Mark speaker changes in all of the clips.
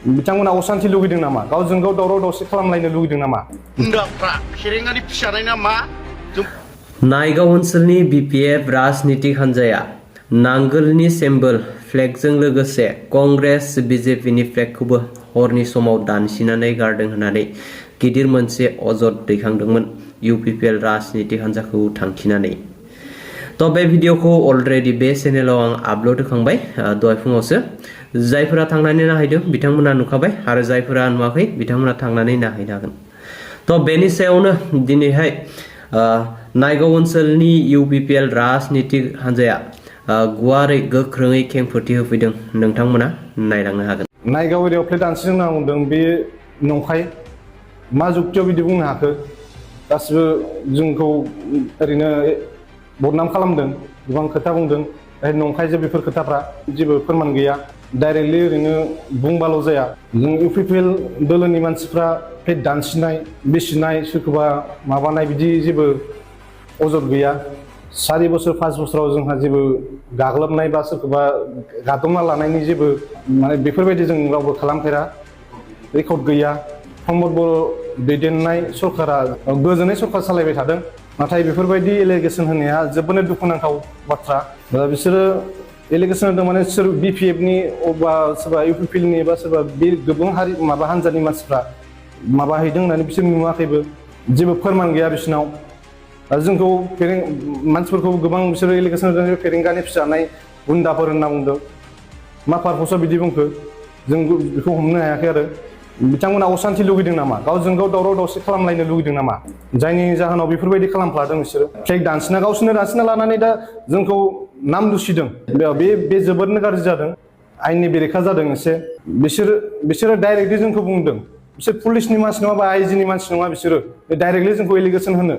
Speaker 1: बिथांमोना अशान्ति लुगैदों नामा गावजों गाव दावराव दावसि खालामलायनो लुगैदों नामा
Speaker 2: नायगाव ओनसोलनि BPF राजनीतिक हान्जाया नांगोलनि सेम्बोल फ्लेगजों लोगोसे कंग्रेस BJPनि फ्लेगखौबो हरनि समाव दानसिनानै गारदों होननानै गिदिर मोनसे अजद दैखांदोंमोन UPPL राजनीतिक हान्जाखौ थांखिनानै। तो बे भिडिअखौ अलरेडि बे चेनेलाव आं आपलोड होखांबाय दहाय फुङावसो। जायफोरा थांनानै नायहैदों बिथांमोना नुखाबाय आरो जायफोरा नुवाखै बिथांमोना थांनानै नायहैनो हागोन। तो बेनि सायावनो दिनैहाय नायगाव ओनसोलनि UPPL राजनीतिक हान्जाया गुवारै गोख्रोङै खेंफोरथि होफैदों नोंथांमोना नायलांनो हागोन।
Speaker 1: नायगाव एरियायाव फ्लेग दानसिनदों होनना बुंदों बे नंखाय मा जुक्तियाव बिदि बुंनो हाखो गासिबो जोंखौ ओरैनो बदनाम खालामदों गोबां खोथा बुंदों नंखाय जे बेफोर खोथाफ्रा जेबो फोरमान गैया डाइरेक्टलि ओरैनो बुंबाल' जाया जों UPPL दोलोनि मानसिफ्रा फ्लेग दानसिनाय बिसिनाय सोरखौबा माबानाय बिदि जेबो अजद गैया 4 बोसोर 5 बोसोराव जोंहा जेबो गाग्लोबनाय बा सोरखौबा गादबना लानायनि जेबो माने बेफोरबायदि जों रावबो खालामफेरा रेकर्ड गैया प्रमद बर' दैदेननाय सरकारा गोजोनै सरकार सालायबाय थादों नाथाय बेफोरबायदि एलिगेसन होनाया जोबोद दुखुनांथाव बाथ्रा बिसोरो एलिगेसन होदों माने सोर BPFनि बा सोरबा UPPLनि बा सोरबा बे गोबां हारि माबा हान्जानि मानसिफ्रा माबा हैदों होननानै बिसोर नुवाखैबो जेबो फोरमान गैया बिसोरनाव जोंखौ मानसिफोरखौ गोबां बिसोरो एलिगेसन होदों फेरेंगानि फिसानाय गुन्दाफोर होनना बुंदों मा पारपसाव बिदि बुंखो जों बेखौ हमनो हायाखै आरो बिथांमोना अशान्ति लुगैदों नामा गावजों गाव दावराव दावसि खालामलायनो लुगैदों नामा जायनि जाहोनाव बेफोरबायदि खालामफ्लादों बिसोरो फ्लेग दानसिना गावसोरनो दानसिना लानानै दा जोंखौ नाम दुसिदों बे जोबोदनो गाज्रि जादों आयेननि बेरेखा जादों एसे बिसोरो डाइरेक्टलि जोंखौ बुंदों बिसोर पुलिसनि मानसि नङा बा आइजिनि मानसि नङा बिसोरो डाइरेक्टलि जोंखौ एलिगेसन होनो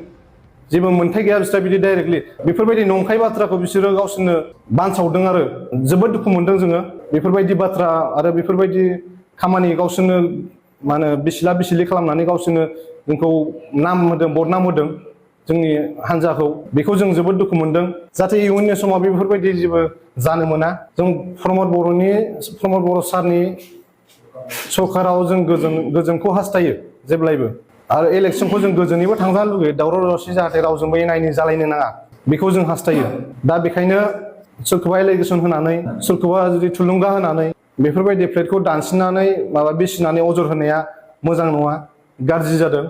Speaker 1: जेबो मोन्थाय गैया बिस्रा बिदि डाइरेक्टलि बेफोरबायदि नंखाय बाथ्राखौ बिसोरो गावसोरनो बानसावदों आरो जोबोद दुखु मोनदों जोङो बेफोरबायदि बाथ्रा आरो बेफोरबायदि खामानि गावसोरनो मा होनो बिसिला बिसिलि खालामनानै गावसोरनो जोंखौ नाम होदों बदनाम होदों जोंनि हान्जाखौ बेखौ जों जोबोद दुखु मोनदों जाहाथे इयुननि समाव बेफोरबायदि जेबो जानो मोना जों प्रमद बर' सारनि सरकाराव जों गोजोनखौ हास्थायो जेब्लायबो आरो इलेक्सनखौ जों गोजोनैबो थांजानो लुगैयो दावराव दावसि जाहाथे रावजोंबो एना एनि जालायनो नाङा बेखौ जों हास्थायो दा बेखायनो सोरखौबा एलिगेसन होनानै सोरखौबा जुदि थुलुंगा होनानै बेफोरबायदि फ्लेगखौ दानसिननानै माबा बिसिनानै अजद होनाया मोजां नङा गाज्रि जादों।